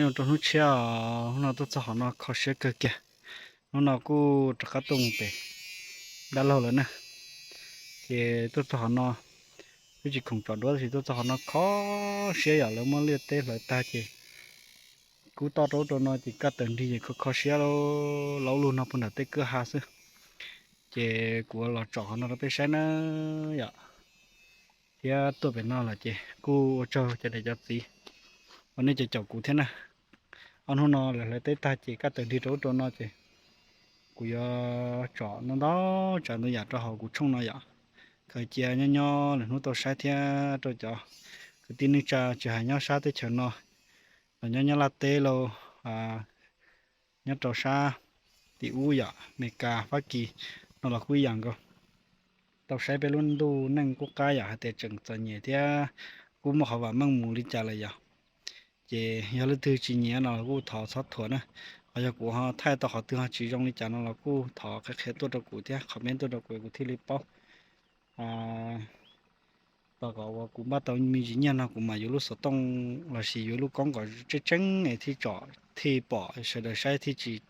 Rau hnub tshiab, hnub no tuaj txog qhov no kho siab kawg kiag. Hnub no kuj rov qab tuaj mus pem dab laug lawm na. Ces tuaj txog qhov no, twb tsis khoom tsom duab tab sis tuaj txog qhov no kho siab yom, lawv muab liaj teb hlawv tag ces kub toj rau ub rau no ces kaj tawm nrig ces kho kho siab laub lug no puag nram tej kwj ha xwb. Ces kuv los tsom qhov no rau peb saib na yom. Thiab tuaj pem no lawm ces kuj ua tsaug cov niam cov txiv uas nej caum kuv thiab na. Ob hnub no lawv hlawv teb tag ces kaj tawm nrig rau ub rau no ces kuv yuav tsom ntau ntau tsav ntau yam rau hauv kuv tshooj no yom. Khaws cia nyob nyob lwm hnub tau saib thiab rau cov kwv tij neej tsa tsis hais nyob sab teb chaws no los nyob Nyab Laj teb lauj, nyob rau sab tim ub yom, Amelikas, Fab Kis no los kuj ib yam nkaus. Tau saib peb lub ntuj neej qub qab yom, hais tias tseem txom nyem thiab kuj muaj qhov vam meej mus li cas lawm yom. Ces yog leej twg tsis nyiam no los kuj thov txhob thuam na. Ho yog kuv ho thaij tau qhov twg ho tsis zoo li cas no los kuj thov qhia qhia tuaj rau kuv thiab, comment tuaj rau kuv, kuv thiaj li paub. Tos kom uas kuv npaj tau me ntsis nyiaj no kuv mam yuav lub xov tooj lossis yuav lub koob kom tseeb tseeb es thiaj tsom, thiaj pom sawv daws saib thiaj tsis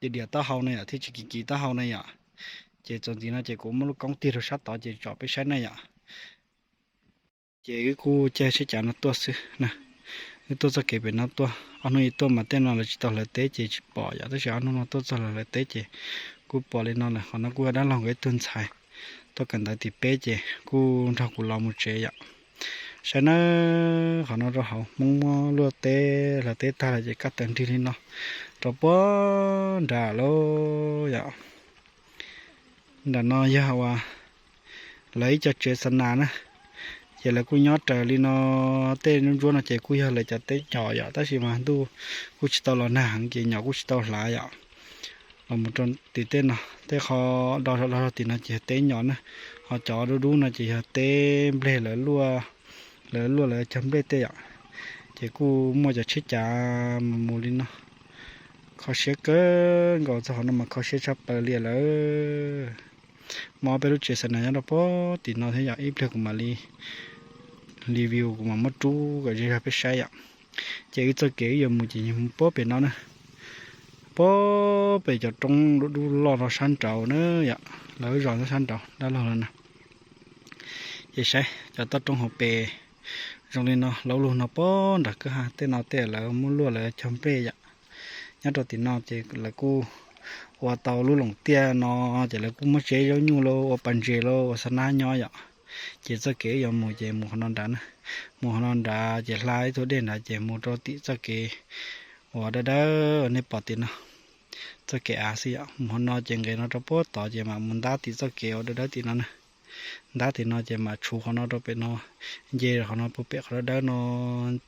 diam diam taub hau na yom, thiaj tsis kis kis taub hau na yom. Ces txuas ntxiv no ces kuv muab lub koob tig rau sab tod ces tsom peb saib na yom. Ces wb kuj caij tsheb cav no tuaj xwb na. Wb tuaj txoj kev pem no tuaj, ob hnub ib tuaj mas tej no lawv tsis tau hlawv teb ces tsis pom yom, tab sis ob hnub no tuaj txog lawv hlawv teb ces kuj pom li no lawm. Qhov no kuj yog dab laug nkawd ib tug ntxhais tuaj kawm ntawv tim peb ces kuj nrog kuv los mus tsev yom. Saib nawb, qhov no rau hauv Hmoob muab luaj teb hlawv teb tag lawm ces kaj tawm nrig li no rau puag nram lauj yom. Nram no yog uas lawv ib co tsev xa nas na, ces lawv kuj nyob raws li no. Tej ntsuab ntsuab no ces kuj yog lawv cov teb cos yom, tab sis mas ntuj kuj tsis tau los nag heev ces nyom kuj tsis tau hlav yom. Los mus rau tim tej no, tej qhov do do tim no ces yog teb nyom na, ho cov dub dub no ces yog teb nplej lawv luaj, lawv luaj lawv cog nplej tej yom. Ces kuj muaj cov tsheb cav mus mus li no. Kho siab kawg nkaus, txog qhov no mas kho siab tshaj plaws li lawm. Muaj ob peb lub tsev xa nas nyob rau puag tim no thiab yom, ib pliag kuv mam li review, kuv mam muab rub kom ze zog peb saib yom. Ces wb txoj kev wb yuav mus ces mus puag pem no na, puag pem cov roob dub dub loj no sab nraud na yom, lawv zos nyob sab nraud dab laug lawm na. Ces saib cov toj roob hauv pes zoo li no, laub lug no puag nram kwj ha tej no tej lawv muab luaj lawv cog nplej yom. Nyob rau tim no ces lawv kuj ua tau lub loos tiaj no, ces lawv kuj muab tseb zaub nyuj lauj, ua pas ntses lauj, ua xa nab nyob yom. Ces txoj kev wb yuav mus ces mus qhov no nrad na, mus qhov no nrad ces hla ib tug dej nrad ces mus rau tim txoj kev uas dawb dawb nej pom tim no, txoj kev av xwb yom. Mus qhov no ces nqes no rau puag tod ces mam mus ntab tim txoj kev uas dawb dawb tim no na. Ntab tim no ces mam tshuv qhov no rau pem no, nce qhov no puag pem qhov dawb dawb no,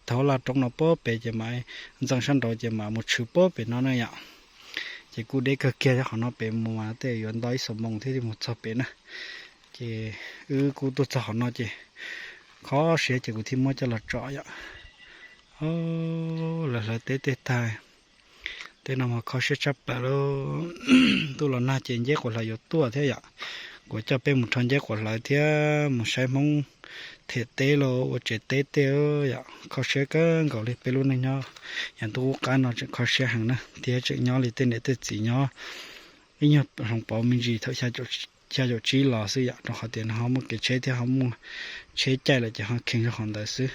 thaum laj roob no puag pem ces mam ntxeev sab nraud ces mam mus tshwm puag pem no na yom. Ces kuj deb kawg kiag, qhov no pem mus mas tej yuav nto ib xuab moos thiaj li mus txog pem na. Ces wb kuj tuaj txog qhov no ces kho siab ces kuv thiaj muab coj los tsom yom. Lawv hlawv teb tej tag, tej no mas kho siab tshaj plaws lauj. Ntuj los nag ces nceb quav hlawv yuav tuaj thiab yom. Kuv coj peb mus rho nceb quav hlawv thiab mus saib Hmoob them teb los ua tsev teb tej yom. Kho siab kawg nkaus li peb lub neej nyob yav ntuj qub qab no tseem kho siab heev na, thiab tseem nyob li tej niam tej txiv nyob ib nyuag hloov pauv me ntsis thaum xya caum tsib los xwb yom, rau qhov tias nws ho muaj kev tsheb thiab ho muaj tsheb caij lawm ces ho kheev rau qhov ntawd xwb.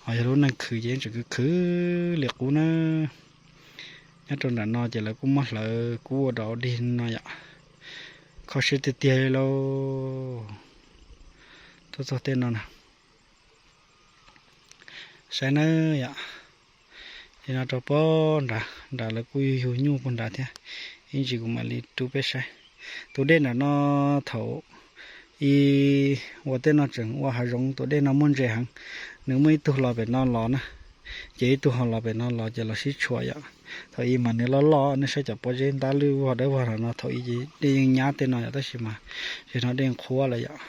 Ho yog lub neej khwv ces yeej tseem khwv khwv li qub na. Nyob rau nram no ces lawv kuj muab hlawv kub ua dog dig no yom. Kho siab tiag tiag li lauj. Tuaj txog tej no na, saib nawb yom. Li no rau puag nrad, nrad lawv kuj yug yug nyuj puag nrad thiab. Ib ntsis kuv mam li rub peb saib. Tus dej nram no thaum ub ua tej no tseem ua hav zoov, tus dej no muaj ntses heev. Nws muaj ib tug los pem no los na, ces ib tug ho los pem no los ces los sib tshuam yom. Thaum ub mas nws loj loj, nej saib cov pob zeb ntab lwj vog dawb vog no, thaum ub ces dej yeej nyab tej no yom, tab sis mas zaum no dej qhuav lawm yom.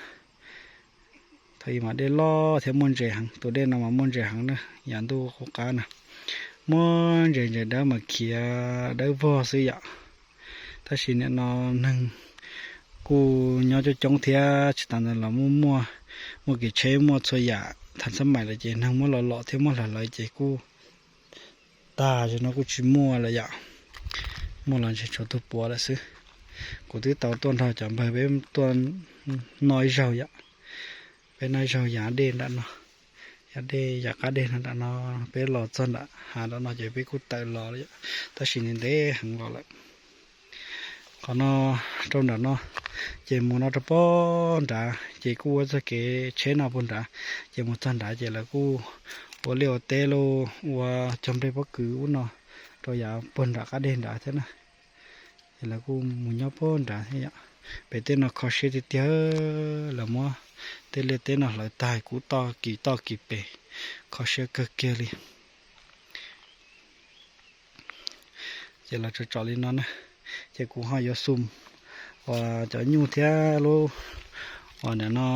Thaum ub mas dej loj thiab muaj ntses heev, tus dej no mas muaj ntses heev na, yav ntuj qub qab na. Muaj ntses, ntses dawb mas khiav dawb vog xwb yom. Tab sis nim no neeg kuj nyob coob coob thiab, tsis tas ntawd los muaj, muaj kev tsheb muaj txhua yam tham xab mais lawm ces neeg muab los lom thiab muab hlawv hlawv ces kuj tag zog no kuj tsis muaj lawm yom. Muaj los ntshe tshuav tus puav lawm xwb. Kuv twb tau tuaj nrog cov npawg peb tuaj noj ib zaug yom. Peb noj ib zaug yav dej nram no, yav dej yav qab dej no nram no, peb los txog nram hav nram no ces peb kuj tawm los lawm yom, tab sis ntev ntev heev los lawm. Qhov no rau nram no, ces mus no rau puag nrad ces kuj ua txoj kev tsheb no puag nrad, ces mus txog nrad ces lawv kuj ua liaj ua teb lauj, ua cog nplej pob kws ub no rau yav puag nram qab dej nrad thiab na. Ces lawv kuj mus nyob puag nrad thiab yom. Pem tej no kho siab tiag tiag, lawv muab tej liaj teb no hlawv tag kuv toj kis toj kis pem, kho siab kawg kiag li. Ces los tsom tsom li no na, ces kuv ho yuav xum uas cov nyuj thiab lub uas nim no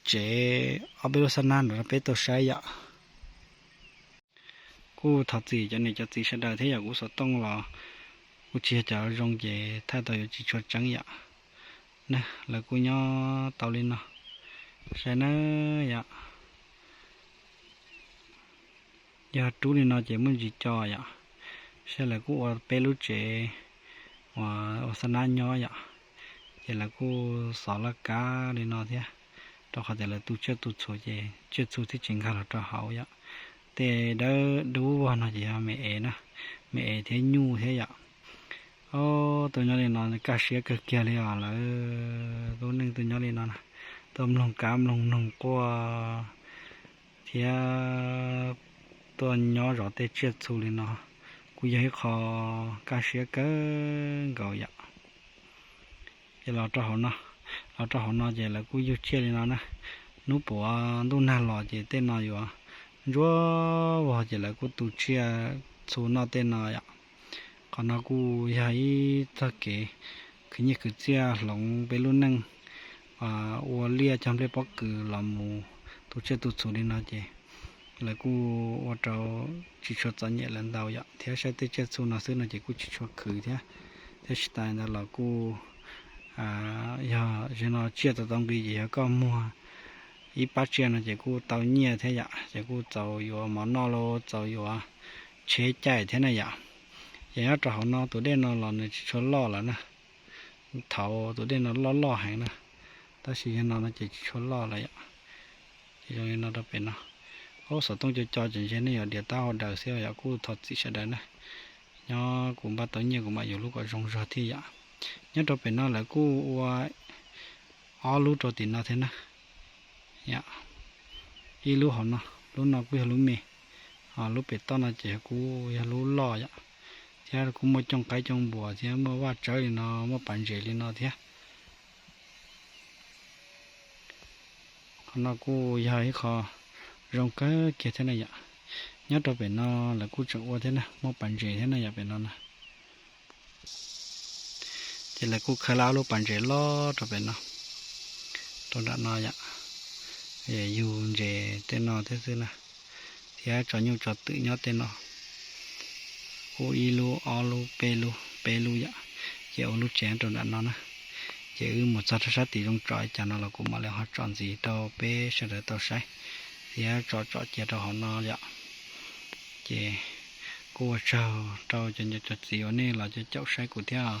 tsev ob peb lub xab nab nrad rau peb tau saib yom. Kuj thov txim cov niam cov txiv sawv daws thiab yom, kuv xov tooj los kuj tsis yog cov zoo ces thaij tau yuav tsis tshua tseeb yom. Na, lawv kuj nyob tau li no, saib na yom. Yog rub li no ces muaj ntsis co yom, saib lawv kuj ua peb lub tsev uas ua xab nab nyob yom, ces lawv kuj xov laj kab li no thiab, rau qhov tias lawv tu tsiaj tu txhu ces tsiaj txhu thiaj tsis nkag los rau hauv yom. Tej dawb dub vog no ces yog me ev na, me ev thiab nyuj thiab yom. Ob tug nyob li no kaj siab kawg kiag li os, lawv lub neej tuaj nyob li no na, tuaj mloog kab mloog noog quaj thiab tuaj nyob zov tej tsiaj txhu li no kuj yog ib qho kaj siab kawg nkaus yom. Ces los rau hauv no, los rau hauv no ces lawv kuj yug tsiaj li no na. Hnub puav ntuj nag los ces tej no yuav ntsuab vog ces lawv kuj tu tsiaj txhu noj tej no yom. Qhov no kuj yog ib txoj kev khwv nyiaj khwv txiaj hloov peb lub neej, ua liaj cog nplej pob kws los mus tu tsiaj tu txhu li no ces lawv kuj ua rau tsis tshua txom nyem lawv ntau yom, thiab saib tej tsiaj txhu no xwb no ces kuj tsis tshua khwv thiab. Thiab tsis tas ntawd los kuj yog zaum no tsiaj tau tau nqi ces yog koj muag ib pab tsiaj no ces kuj tau nyiaj thiab yom, ces kuj txaus yuav mov noj los txaus yuav tsheb caij thiab na yom. Ces nyob rau hauv no tus dej no los nws tsis tshua loj lawm na, thaum tus dej no loj loj heev na, tab sis yog no no ces tsis tshua loj lawm yom. Ces zoo li no rau pem no, ub xov tooj co co ces ntshe nej yuav diav taub hau daws xwb yom, kuj thov txim sawv daws na. Nyob kuv npaj tau nyiaj kuv mam yuav lub kom zoo zog thiab yom. Nyob rau pem no lawv kuj ua ob lub rau tim no thiab na. Ib lub hauv no, lub no kuj yog lub me, ho lub pem toj no ces kuj yog lub loj yom, thiab kuj muaj cooj qaib cooj npuas thiab muaj vaj tsawb li no, muaj pas ntses li no thiab. Qhov no kuj yog ib qho zoo kawg kiag thiab na yom. Nyob rau pem no lawv kuj tseem ua thiab na, muaj pas ntses thiab na yom pem no na. Ces lawv kuj khawb lab lub pas ntses loj rau pem no, rau nram no yom, yug ntses tej no thiab xwb na, thiab tso nyuj tso twm nyob tej no. Kuj ib lub ob lub peb lub peb lub yom, ces ua lub tsev rau nram no na. Ces wb mus txog rau sab tim zoov tsom cas no los kuv mam li ho tsom ntxiv rau peb sawv daws tau saib, thiab tsom tsom cia rau hauv no yom. Ces kuj ua tsaug rau cov niam cov txiv uas nej los caum saib kuv thiab.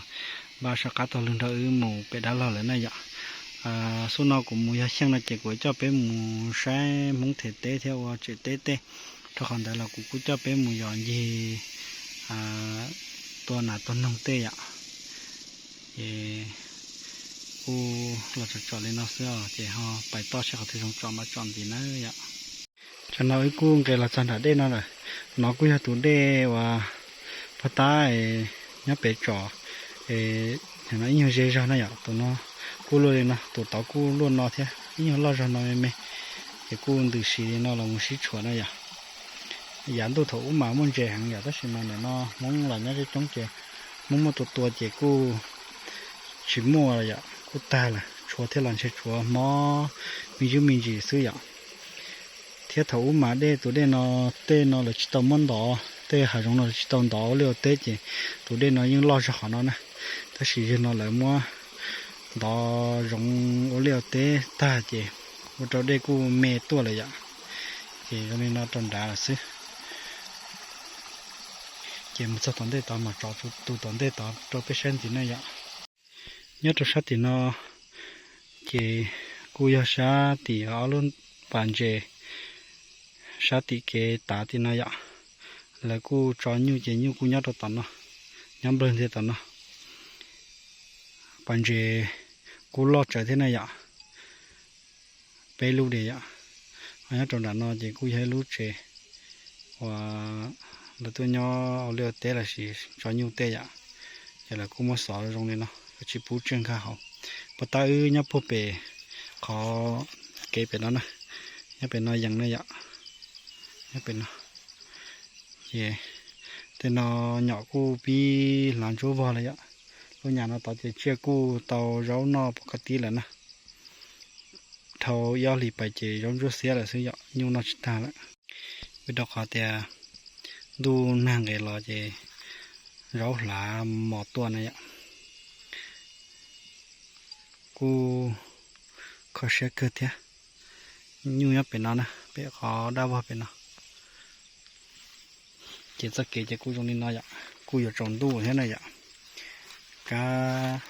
Npaj soj qab taug lw nrog wb mus pem dab laug lawm na yom. Xub no kuv mus yog xyeej no ces kuv coj peb mus saib Hmoob them teb thiab ua tsev teb tej, rau qhov ntawd los kuv kuj coj peb mus yos ncig tua nas tua noog tej yom. Ces kuj los tsom tsom li no xwb os, ces ho pais toj seb qhov twg zoo tsom mam tsom ntxiv na yom. Tsam no wb kuj nqes los txog nram dej no lawm. No kuj yog tus dej uas pog tab nyob pem tsom, no ib nyuag ze zog na yom. Tus no kuj luaj li no, tus tod kuj luaj no thiab, ib nyuag loj zog no me me. Ces kuj ntws si li no los mus sib tshuam na yom. Yav ntuj thaum ub mas muaj ntses heev yom, tab sis mas nim no Hmoob los nyob coob coob ces Hmoob muaj tua tua ces kuj tsis muaj lawm yom, kuj tag lawm, tshuav thiab los ntshe tshuav hmob me ntsis me ntsis xwb yom. Thiab thaum ub mas dej, tus dej no, tej no lawv tsis tau muab ntov, tej hav zoov no lawv tsis tau ntov ua liaj ua teb ces tus dej no yeej loj zog qhov no na. Tab sis yog no lawv muab ntov zoov ua liaj ua teb tag ces ua rau dej kuj me tuaj lawm yom. Ces zoo li no rau nrad lawm xwb. Ces mus txog tom ntej tod mas tso tus tom ntej tod rau peb saib ntxiv na yom. Nyob rau sab tim no ces kuj yog sab tim ob lub pas ntses sab tim kev tav tim no yom. Lawv kuj tso nyuj ces nyuj kuj nyob rau tom no, nyob nplawg ntiag tom no. Pas ntses kuj loj tsawv thiab na yom, peb lub diam yom. Ho nyob rau nram no ces kuj yog ib lub tsev uas lawv tuaj nyob ua liaj ua teb los sis tso nyuj tej yom. Ces lawv kuj muab xov zoo li no, tsis pub tsiaj nkag hauv. Puag ta wb nyob puag pem qhov kev pem no na, nyob pem no yees na yom, nyob pem no. Ces tej no nyom kuj pib hlav ntsuab vog lawm yom. Lub nyam no tod ces tsiaj kuj tau zaub noj pov ka tib lawm na. Dhau ib ob hlis pais ces zaub ntsuab xiab lawm xwb yom, nyuj noj tsis tag lawm. Vim rau qhov tias ntuj nag nqis los ces zaub hlav mos tuaj na yom. Kuj kho siab kawg thiab. Nyuj nyob pem no na, pem qhov dab vog pem no. Ces txoj kev ces kuj zoo li no yom, kuj yuav tsaus ntuj thiab na yom. Kab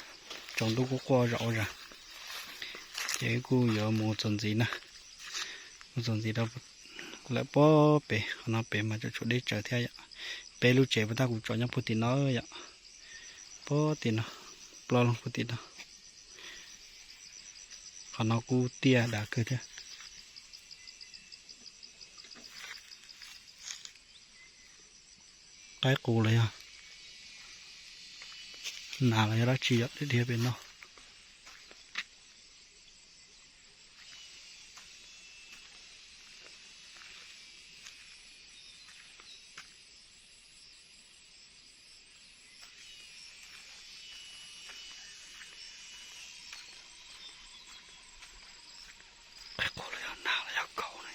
tsaus ntuj kuj quaj zom ua zog. Ces kuj yuav mus txuas ntxiv na, mus txuas ntxiv rau lawm puag pem, qhov no pem mas tseem tshuav deb tsawv thiab yom. Peb lub tsev puag ta kuv tso nyob puag tim no yom, puag tim no, plaub leeg puag tim no. Qhov no kuj tiaj dav kawg thiab. Qaib qus los yog nas los yog dab tsi yom, dhia pem no. Qaib qus los yog nas los yog kauv no.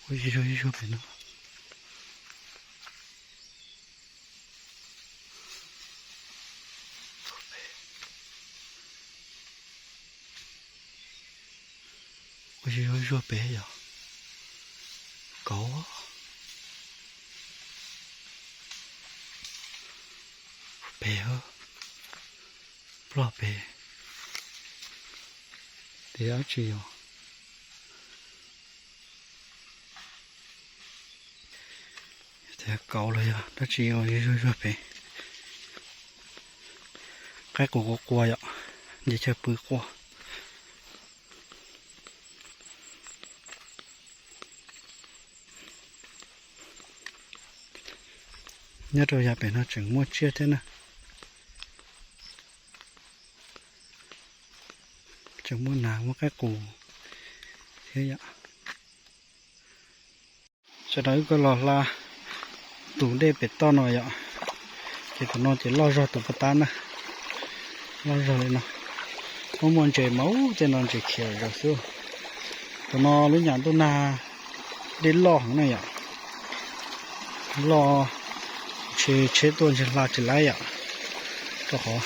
Ua zuj zuag zuj zuag pem no. Ua zuj zuag zuag pem yom. Kauv pem, ploj pem, tias dab tsi yom. Tias kauv los yog dab tsi ua zuj zuag zuag pem. Qaib qus quaj quaj yom, nce chaw pw quaj. Nyob rau yav pem no tseem muaj tsiaj thiab na. Tseem muaj nas muaj qaib qus thiab yom. Sawv daws wb kuj los hla tus dej pem toj no yom. Ces tus no ces loj zog tus puag ta na, loj zog li no. Muaj muaj ntses mas ub, tej no ntses khiav zog xwb. Tus no lub nyam ntuj nag dej loj heev na yom, loj, ntshe tsheb tuaj ntshe hla tsis laib yom, rau qhov,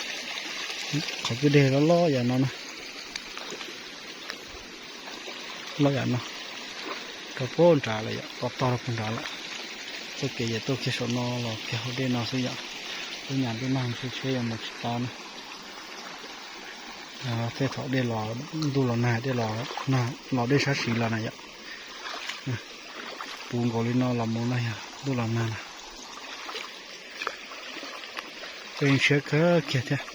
qhov kwj deg loj loj yam no na, loj yam no, rau puag nrad lawm yom, to tog rau puag nrad lawm. Txoj kev yam tuaj kiag saum no los kiag hauv dej no xwb yom. Lub nyam ntuj nag ntshe tsheb yuav mus tsis tau na. Tej thaum dej los, ntuj los nag dej los, los dej sab siv los na yom. Puv nkaus li no los mus no yog ntuj los nag na. Txoj yeej tshiab kawg kiag thiab.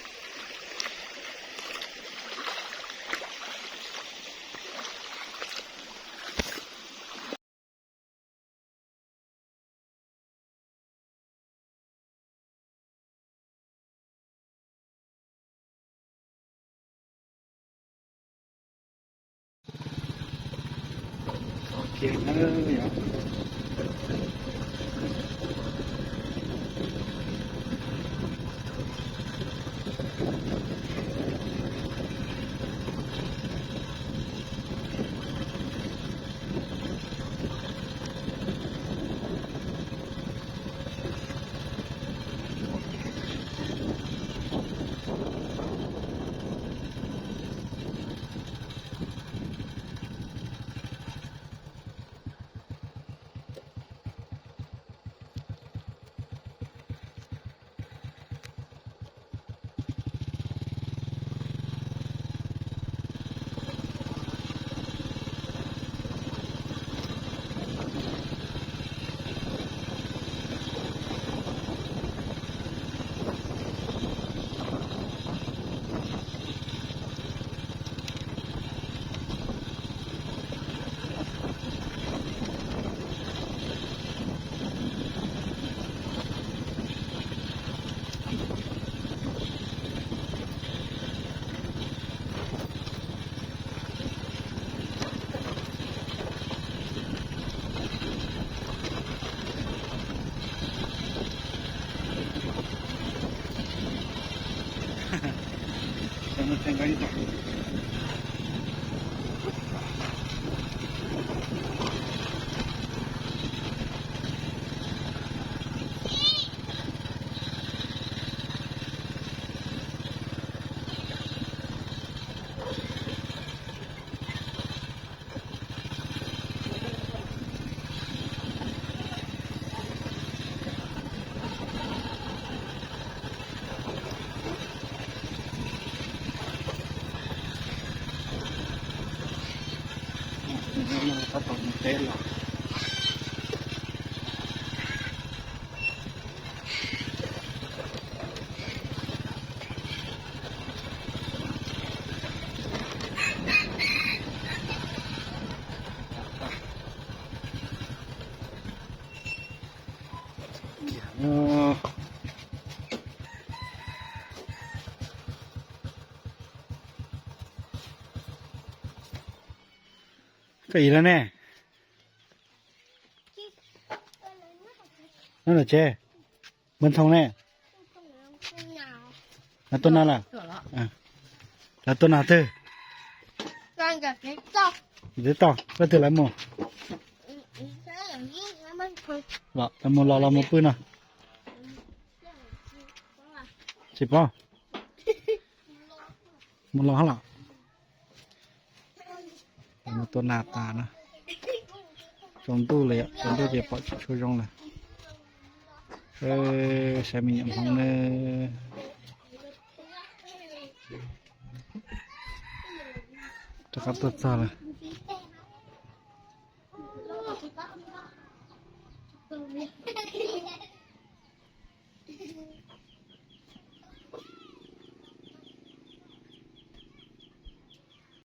Tab tom mus teb los. Koj ib lawm ne? Nyob lawm tsev, Npawg Thoo ne? Lawv tuaj na lawm? Lawv tuaj na twg? Twb tau, leej twg lawv mus? Lawv mus los los mus pw no? Tsis paub. Mus los hab los. Mus tua nas tas na. Tsaus ntuj lawm yom, tsaus ntuj ces pom tsis tshua zoo lawm. Saib me nyuam hmoov na. Rov qab tuaj txog lawm.